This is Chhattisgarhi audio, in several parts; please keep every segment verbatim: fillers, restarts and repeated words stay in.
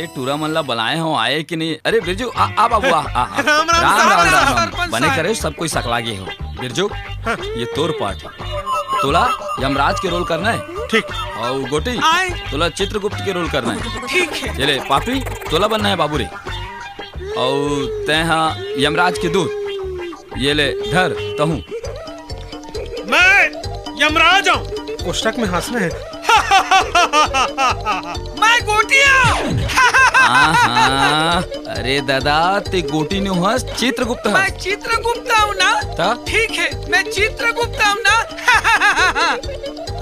ए, टूरा मन ला बलाए हो, आए कि नहीं? अरे बिरजू, आ, आ बाबू, आ, आ, आ। राम, राम, राम, राम, राम, राम, राम। सरपंच बने साहब। करे, सब कोई सकला गे हो। बिरजू, हाँ। ये तोर पार्ट हे। तोला यमराज के रोल करना हे। ठीक। अउ गोटी, आए। तोला चित्रगुप्त के रोल करना हे। ठीक हे। ये ले, पापी, तोला बनना हे बाबू रे। अउ तैं हा यमराज के दूत। ये ले, धर, तहूँ। मैं यमराज हूँ। कोष्ठक में हंसना हे। मैं गोटी हूँ। आहा, अरे दादा, तैं गोटी नोहस, चित्रगुप्त हस। मैं चित्रगुप्त हूँ ना? त? ठीक हे, मैं चित्रगुप्त हूँ ना?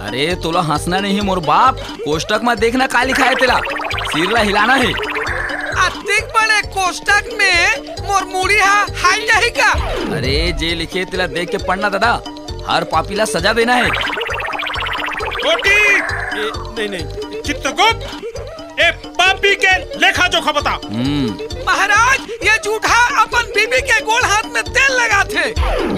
अरे, तोला हंसना नहीं हे मोर बाप, कोष्ठक में देखना का लिखा हे तेला, सिर ला हिलाना हे। अतिक बड़े कोष्ठक में मोर मुड़ी हा हाल जाही का? अरे, जे लिखे तेला देख के पढ़ना दादा, हर पापी ला सजा देना हे। गोटी! ए, नहीं, नहीं, चित्रगुप्त, ए पापी के लेखा जोखा बता। हम्म। महाराज, ये जूठा अपन बीबी के गोड़ हाथ में तेल लगाथे,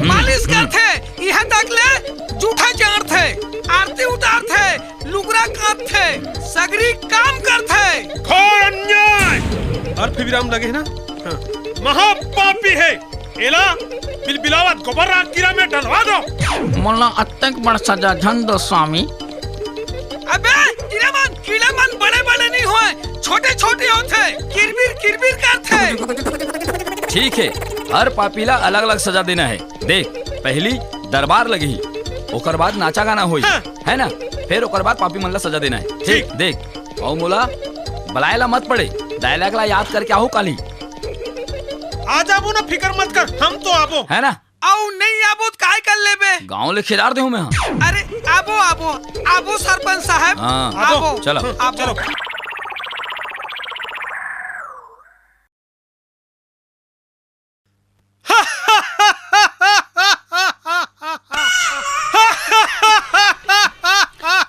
मालिश करथे, इहाँ तक ले जूठा चाढ़थे, आरती उतारथे, लुगरा कांदथे, सगरी काम करथे। घोर अन्याय! अउ फिर विराम लगे हे ना? हाँ। महापापी हे। एला बिलबिलावत गोबर रा कीड़ा में डलवा दो। मोला अतेक बड़ सजा झन दो स्वामी। अबे, कीड़ा मन, कीड़ा मन बड़े-बड़े नहीं होय, छोटे-छोटे होथे, किरबिर, किरबिर करथे। ठीक हे, हर पापी ला अलग-अलग सजा देना हे। देख, पहली दरबार लगही, ओकर बाद नाचा गाना होही, हाँ। हे ना? फिर ओकर बाद पापी मन ला सजा देना हे। ठीक। देख, अउ मोला बलाए ला मत पड़े, डायलॉग ला याद करके आहू काली। आ जाबो ना, फिकर मत कर, हम तो आबो। हे ना? अउ नहीं आबो त काय कर लेबे? गाँव ले खेदार देहूँ मैं, हाँ। अरे, आबो, आबो, आबो सरपंच साहब, हाँ। आबो, चलो। आबो। चलो।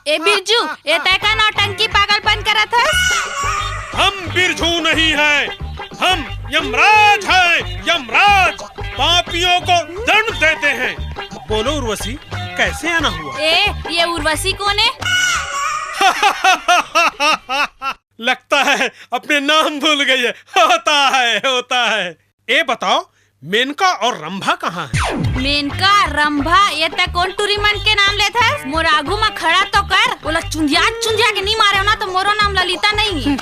ए बिरजू, ए तै का नौटंकी पागलपन करत हस? हम बिरजू नहीं है, हम यमराज है, यमराज। पापियों को दंड देते हैं। बोलो उर्वशी, कैसे आना हुआ? ए, ये उर्वशी कौन है? लगता है अपने नाम भूल गई है। होता है, होता है। ए बताओ, मेनका और रंभा कहाँ है? मेनका, रंभा, ये तै कौन टूरी मन के नाम लेत हस? मोर आगू में खड़ा तो कर, ओला चुंदिया चुंदिया के नहीं मारे हो ना तो मोरो नाम ललिता नहीं है।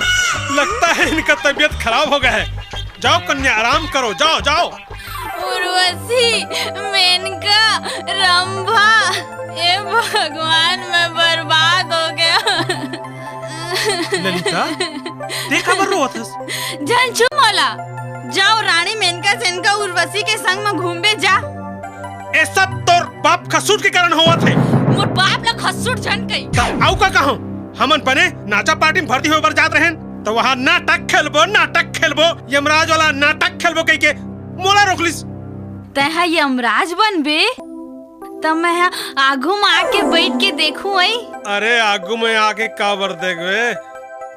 लगता है इनका तबीयत खराब हो गया है। जाओ कन्या, आराम करो, जाओ, जाओ। उर्वशी, मेनका, रंभा, ए भगवान, मैं बर्बाद हो गया। ललिता, ते काबर रोवत हस? झन छू मोला। जाओ रानी मेनका सेनका उर्वशी के संग म घूमबे जा। ए सब तोर बाप खसूट के कारण होवत हे। मोर बाप ला खसूट झन कही। त अउ का कहूं? हमन बने नाचा पार्टी में भर्ती होए बर जात रहेन, त वहां नाटक खेलबो, नाटक खेलबो, यमराज वाला नाटक खेलबो कहिके मोला रोक लिस। तैं ह यमराज बनबे? त मैं ह आगू म आके बैठ के देखूं, अई? अरे, आगू में आके काबर देखबे?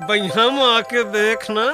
बइहा में आके देख ना,